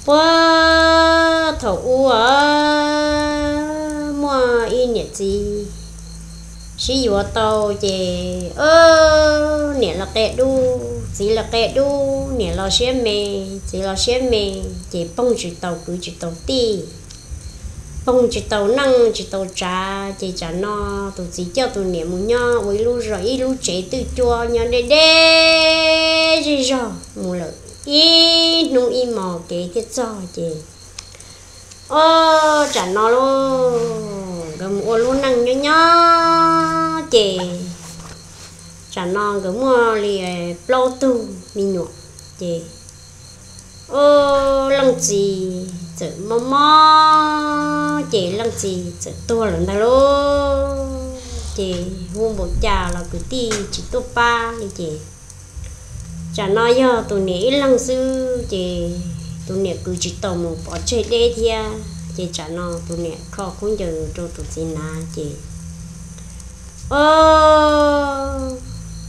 Ua thaum ub muaj ib niam txiv sib yuav tau ces niam los qia dub, txiv los qia dub, niam los siab me, txiv los siab me, ces pog tsis tau kwv tsis tau tij, pog tsis tau neej tsis tau tsav, ces tsam no tus txiv coj tus niam mus nyob ua ib lub zos ib lub tsev twj cuab nyob deb deb zej zog mus lawm ib hnub ib hmos kev thiaj txog ces, o, tsam no lauj, nkawd mus ua lub neej nyob nyob ces tsam no nkawd muaj li plaub tug me nyuam ces, o, leej txiv txawm mob mob ces leej txiv txawm tuag lawm ntag lauj. Ces hu npaum cas los kwv tij tsis tuaj pab li ces tsam no yog tus niam ib leeg xwb ces tus niam kwv tsis tau mus pov tseg deb thiab ces tsam no tus niam kho khaub ncaws rau tus txiv hnav ces, o,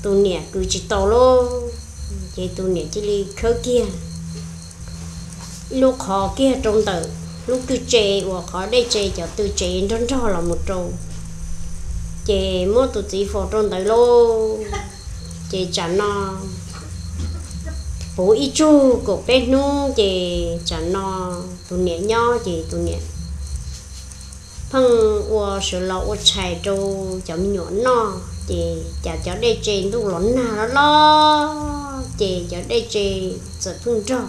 tus niam kwv tsis tau lauj, ces tus niam cia li khawb kiag ib lub qhov kiag rau ntawm lub kwj tse uas qhov dej tse cov tw tsev nrog nrog los mus rau, ces muab tus txiv faus rau ntawd lauj. Ces tsam no puv ib tsug kaum peb hnub ces tsam no tus niam nyob ces tus niam pheej ua sawv los ua tshais rau cov me nyuam noj ces cas cov dej tse ntuj los nag loj loj ces cov dej tse txawm pheej nrog.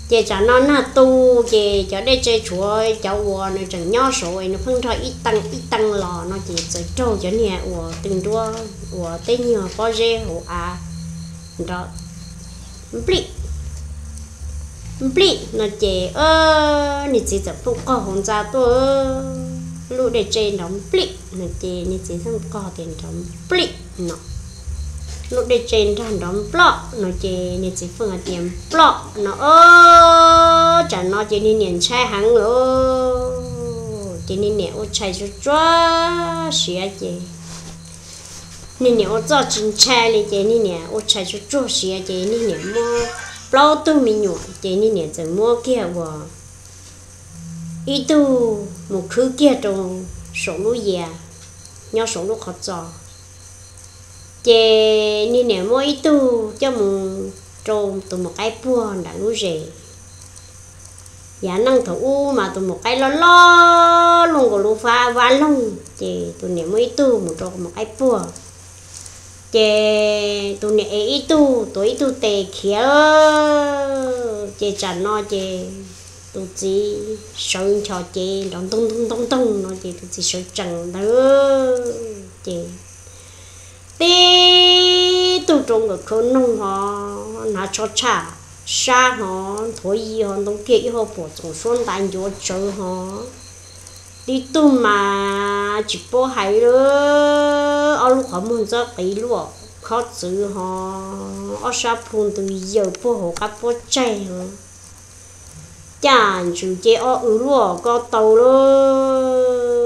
Ces tsam no nag tu ces cov dej tse tshuav cov uas nws tseem nyob saud es nws pheej nrog ib teev ib teev los no ces txawm raug cov niag uas tw nruab uas teb nyuag pob zeb hauv av nrov nplij nplij no ces niag txiv txawm pheej qog hauv ntxa tuaj, lub dej tse nrov nplij no ces niag txiv pheej qog tias nrov nplij no, lub dej tse nrog nrov nploj no ces niag txiv pheej hais tias nploj no. Tsam no ces niag niam ntshai heev lawm ces niag niam ua tshais tsuag tsuag siav ces niag niam ua txoj tsis ntshai li ces niag niam ua tshais tsuag tsuag siav ces niag niam muab plaub tug me nyuam ces niag niam txawm muab kiag uas ib tug mus khwb kiag rau saum lub yias nyob saum lub qhov txos. Ces niag niam muab ib tug coj mus rau tus maum qaib puag nram lub zes. Yav neej thaum ub mas tus maum qaib loj loj luaj nkaus lub fab vab loog ces tus niam muab ib tug mus rau maum qaib puag. Ces tus niam ev ib tug tuav ib tug tes khiav, ces tsam no ces tus txiv sawv nchos cev nrov ntoog ntoog ntoog ntoog no ces tus txiv sawv tsees ntawd ces tib tug rau nkawm khawv noog hov, hnav tsho tshaj sab hov, nthuav yi hov, ntoo kiag ib hauv paum txoom suab ntais ncuav tsawv hov. Tib tug mas tsis paub hais li, ob lub qhov muag ntxob qiv luaj khob txwv hov, ob sab plhu ntws yaws puag hauv qab puab tsaig hov. Caj ntsws ces ob w luaj ko taw lawm.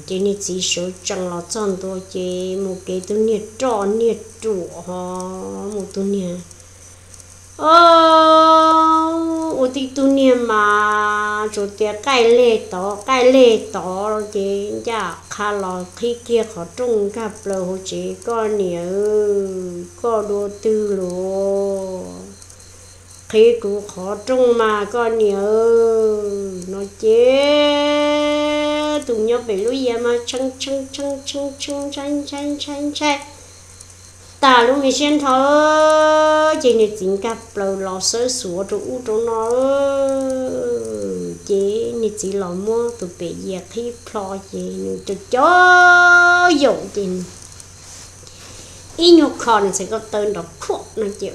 Ces niag txiv sawv tsees los txog ntua ces mus kev tus niag roj niag ruam hov, mus tus niag, o, ua tib tug niag mas tsuas tias qaij leg tod qaij leg tod ces ncaj qha los qhib kiag qhov rooj nkag plaws hauv tsev, koj niam, koj dua twg los? Qhib kuv qhov rooj mas koj niam no ces tus nyob pem lub yias mas tshee tshee tshee tshee tshee ntshai ntshai ntshai ntshai tag lub me siab nrho. Ces niag txiv nkag plaws los xawb xuav rau ub rau no, ces niag txiv los muab tus pem yias qhib plho ces nws cov cov yaum ces ib nyuag kho nws txhais ko taw nrov khuam no ces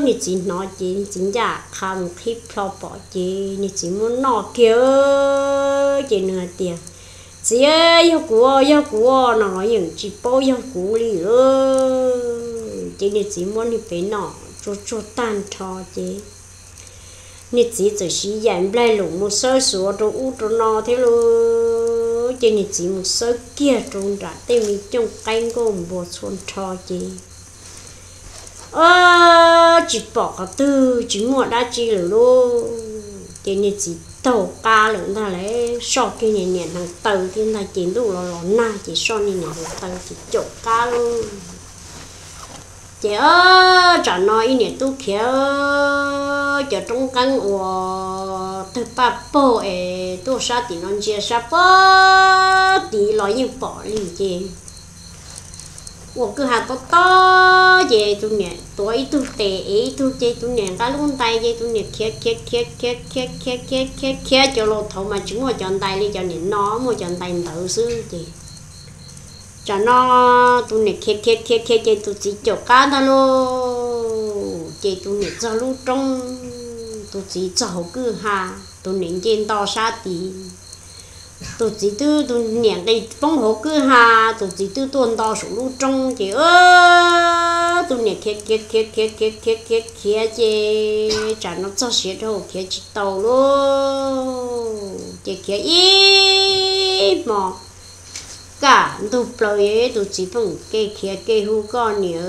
niag txiv hnov ces niag txiv ncaj qha mus qhib plho pom ces niag txiv muab noj kiag. Ces nws hais tias, txiv, yog kuv, yog kuv no los yeej tsis paub yog kuv li. Ces niag txiv muab niag pem noj tsuag tsuag tag nrho ces niag txiv txawm siv yaim nplaig lum mus xawb xuav rau ub rau no thiab lauj. Ces niag txiv mus xawb kiag rau nram tej me cooj qaib nkauj npua txhua nrho ces tsis pom qhov twg, tsis muaj dab tsi lawm lauj. Ces niag txiv taug qab lawm ntag lauj, soj kiag niag niam hneev taw thiab ntag ces ntuj los los nag ces soj niag niam hneev taw ces caum qab lauj. Ces tsam no ib niam tub khiav cov roob nqeeb uas tawg paj paug es tuaj sab tim no ntsia sab pog tid los yeej pom li ces ua kwj ha tob tob ces tus niam tuav ib tug tes ev ib tug ces tus niam nqa lub ntais ces tus niam khiav khiav khiav khiav khiav khiav khiav khiav khiav cov laus thaud mas tsis muaj cov ntais li cov niam no muaj cov ntais ntawd xwb ces tsam no tus niam khiav khiav khiav khiav ces tus txiv caum qab ntag lauj. Ces tus niam txog lub roob, tus txiv txog hauv kwj ha, tus niam nce nto sab tid. Tus txiv twb, tus niam nqis poob hauv kwj ha, tus txiv twb tuaj nto saum lub roob ces tus niam khiav khiav khiav khiav khiav khiav khiav khiav ces tsam no txog siav rau hauv khiav tsis tau lauj. Ces khiav ib hmos kaj ntug plaws es tus txiv pheej kev khiav kev hu, koj niam,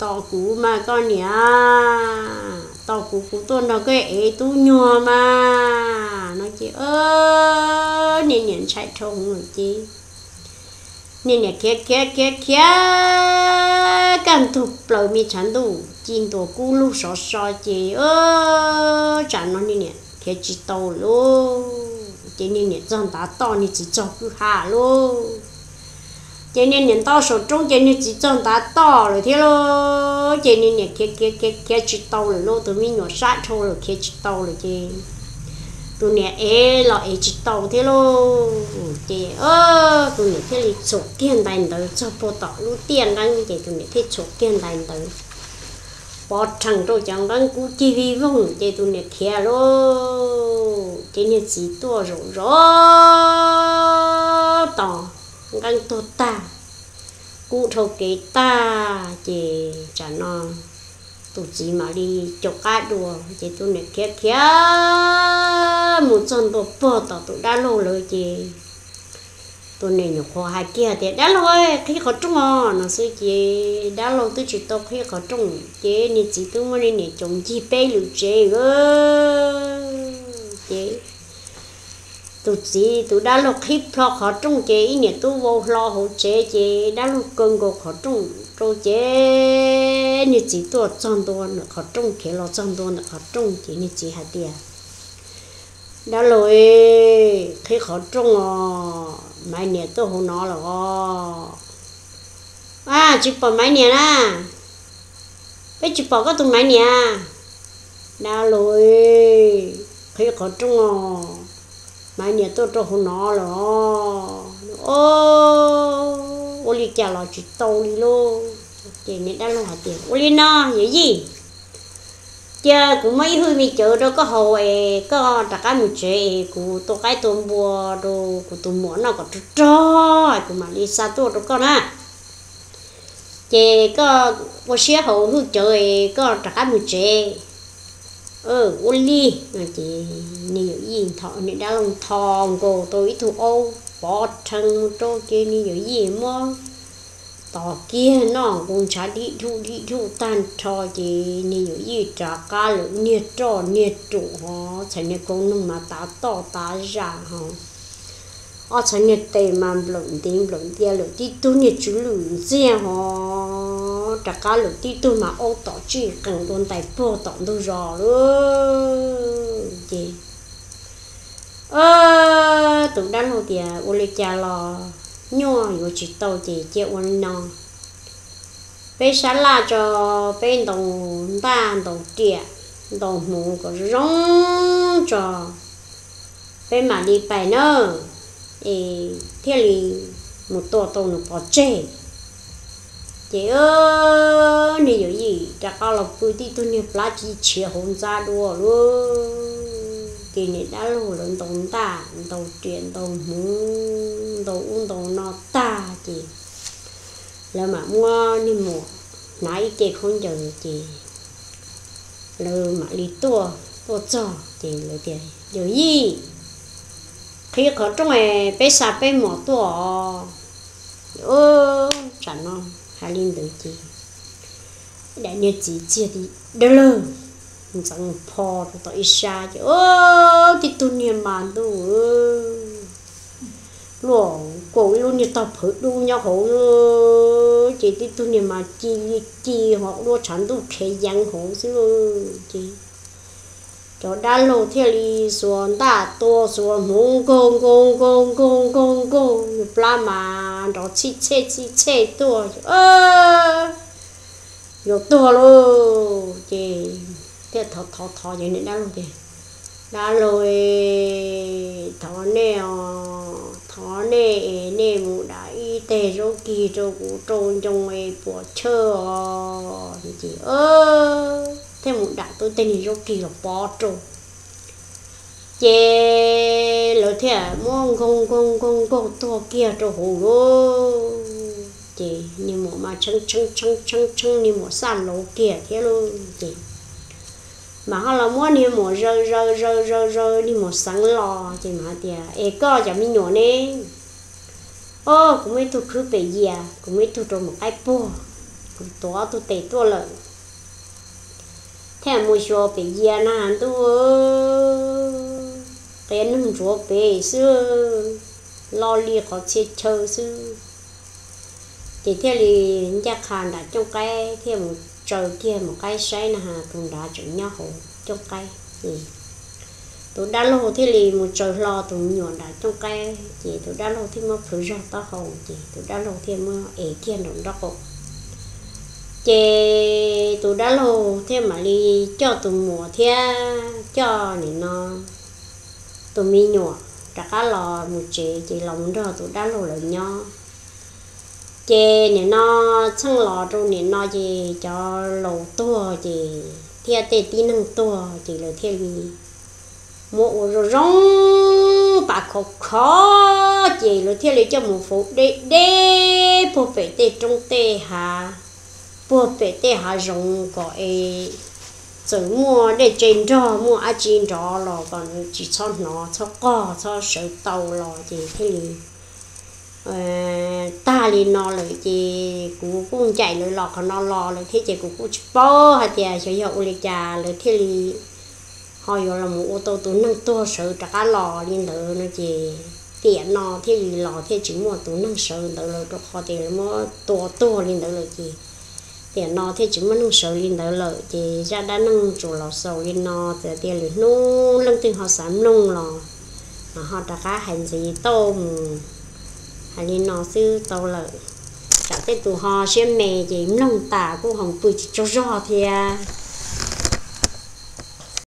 tos kuv mas koj niam, tos kuv, kuv tuaj nrog koj ev tub nyuag mas no ces niag niam ntshai dhau hwv lawm ces niag niam khiav khiav khiav khiav kaj ntug plaws me tshav ntuj ci ntuas kub lug sov so ces tsam no niag niam khiav tsis tau lauj. Ces niag niam txog ntav toj, niag txiv txog kwj ha lauj. Ces niag niam nto saum roob ces niag txiv txog ntav toj lawm thiab lauj. Ces niag niam khiav khiav khiav khiav tsis tau lawm lauj, tus me nyuam sab dhau lawm khiav tsis tau lawm ces tus niam ev los ev tsis tau thiab lauj. Ces tus niam thiaj li txhuam kiag ntais ntawd txog puag tom lub tiaj nqeeb ces tus niam thiaj txhuam kiag ntais ntawd pov rhees rau cov nqeeb kub cig vij voog ces tus niam khiav lauj. Ces niag txiv tuaj zaum zov tos nqeeb tuag tag, kub dhau kev tag ces tsam no tus txiv mam li caum qab dua ces tus niam khiav khiav mus txog ntua puag tom tus dab laug lawv ces tus niam nyuam qhuav hais kiag tias, dab laug, qhib qhov rooj os no xwb ces dab laug twb tsis tau qhib qhov rooj ces niag txiv twb muab niag niam caum ncig peb lwm tsev. Ces tus txiv tus dab laug qhib plho qhov rooj ces ib niam tub vau hlo hauv tsev ces dab laug kaw nkaus qhov rooj rau ces niag txiv tuaj txog ntua ntawm qhov rooj, khiav los txog ntua ntawm qhov rooj ces niag txiv hais tias, dab laug, qhib qhov rooj os, Maiv niam tuaj hauv no lawm os. A, tsis pom Maiv niam na, peb tsis pom koj tus Maiv niam. Dab laug, qhib qhov rooj os, Maiv niam tuaj rau hauv no lawm os. Ua li cas los tsis tau li lauj. Ces niag dab laug hais tias, ua li no yawm yij, cia kuv muab ib hwj me cawv rau koj haus es koj rov qab mus tsev es kuv tua qaib tua npua rau kuv tus muam noj kom rog rog es kuv mam li xa tuaj rau koj na. Ces koj ua siab haus hwj cawv es koj rov qab mus tsev. Ua li no ces niag yawm yij, niag dab laug ntho nkaus tau ib tug aub pov rhees mus rau ces niag yawm yij muab tos kiag noj nqus ntshav dib dhuj dib dhuj tag nrho ces niag yawm yij rov qab lawm niag roj niag ruam hos txhais niag kaus noog mas tav toj tav zam hos ob txhais niag tes mas nplawm ntiv nplawm ntia lawm tib tug niag tsw lwm ntxiag hos rov qab lawm tib tug mas aub tom tsij qees dua ntais puag tom ntug zos lawm ces tus dab laug tias, ua li cas los nyuaj yuav tsis tau ces cia ua li no, peb sab laj tso, peb ntaus ntaj ntaus riam ntaus hmuv kom zoo zoo tso, peb mam li pais na, es thiaj li mus tua tau nws pov tseg. Ces niag yawm yij rov qab los pw tib tug niag plab ci tshiav hauv ntxa dua lauj. Ces niag dab laug lawv ntaus ntaj ntaus riam ntaus hmuv ntaus ub ntaus no tag ces lawv mam muab niag muam hnav ib ce khaub ncaws ces lawv mam li tuaj, tuaj txog ces lawv tias, yawm yij, qhib qhov rooj es peb xa peb muam tuaj os. Tsam no hais li ntawd ces Daim niag txiv txiag ti dawb lawg ntxeev pho rau tom ib sab ces, tib tug niag mas ntuj, luaj kaus ib lub niag tog phawv dub nyob hauv, ces tib tug niag mas ci li ci ho duab tshav ntuj qhiav yeev hauv xwb lauj. Ces cov dab laug thiaj li xuas ntaj tua xuas hmuv nkaug nkaug nkaug nkaug nkaug nkaug, plab mas nrov txhij txhej txhij txhej tuaj. Yuav tuag lauj. Ces thiaj thov thov thov ces niag dab laug tias, Dab laug, thov nej os, thov nej es nej mus dam ib teg zaub kig rau kuv rau ncoo es puas chawj os. Ces thiaj mus dam tau ib teg niag zaub kig los pov rau. Ces lawv thiaj muab nkaug nkaug nkaug nkaug tuag kiag rau hauv lauj. Ces niag muam mas tshee tshee tshee tshee tshee, niag muam xaj lauv kiag thiab lauj. Ces mas ho los muab niag muam zaws zaws zaws zaws zaws, niag muam xeev los ces mas hais tias, Es koj cov me nyuam ne? Os, kuv muaj ib tug khwb pem yias, kuv muaj ib tug rau mus qaib puag, kuv tuav ob tug tes tuaj lawm. Thiaj mus xyuas pem yias na ntuj, qias neeg ntsuav pem xwb, lo li qhov txhia chaw xwb. Ces thiaj li ncaj qha nram cooj qaib thiaj mus tsaws kiag mus qaib saib na has tus nrad tseem nyob hauv cooj qaib. Ces tus dab laug thiaj li mus tsaws hlo tus me nyuam nram cooj qaib, ces tus dab laug thiaj muab plhws zog taub hau, ces tus dab laug thiaj muab ev kiag nraum nraub qaum. Ces tus dab laug thiaj mam li coj tus muam thiab coj nim no tus me nyuam rov qab los mus tsev, ces los mus nrog tus dab laug lawv nyob. Ces nim no txheej los rau nim no ces cov laus tuag ces thiab tej tib neeg tuag ces lawv thiaj li muab ua zoo zoo pas khov kho, ces lawv thiaj li coj mus faus deb deb puag pem tej roob tej hav, puag pem tej hav zoov kom es txawm muaj dej tse nrog muaj dab tsi nrov los kom nws tsis txhob hnov txhob qog txhob sawv tau los ces thiaj li tag li no lawm. Ces kuv kuj ncaim lawv los qhov no los lawm thiab ces kuv kuj tsis paub hais tias xyov yog ua li cas lawv thiaj li ho yuav los mus ua tau tus neeg tuag sawv rov qab los li ntawd no ces tiam no thiaj li los thiaj tsis muaj tus neeg sawv ntawd lawm, rau qhov tias lawv muab tua tuag li ntawd lawm ces tiam no thiaj tsis muaj neeg sawv li ntawd lawm. Ces zaj dab neeg tsuas los xaus li no, txawm tias lwm hnub leej twg ho xav mloog los ho rov qab hais ntxiv tau mus. Hais li no xwb tau lawm, tsam tej tus ho siab me ces mloog tas kuj ho pw tsis tsaug zog thiab.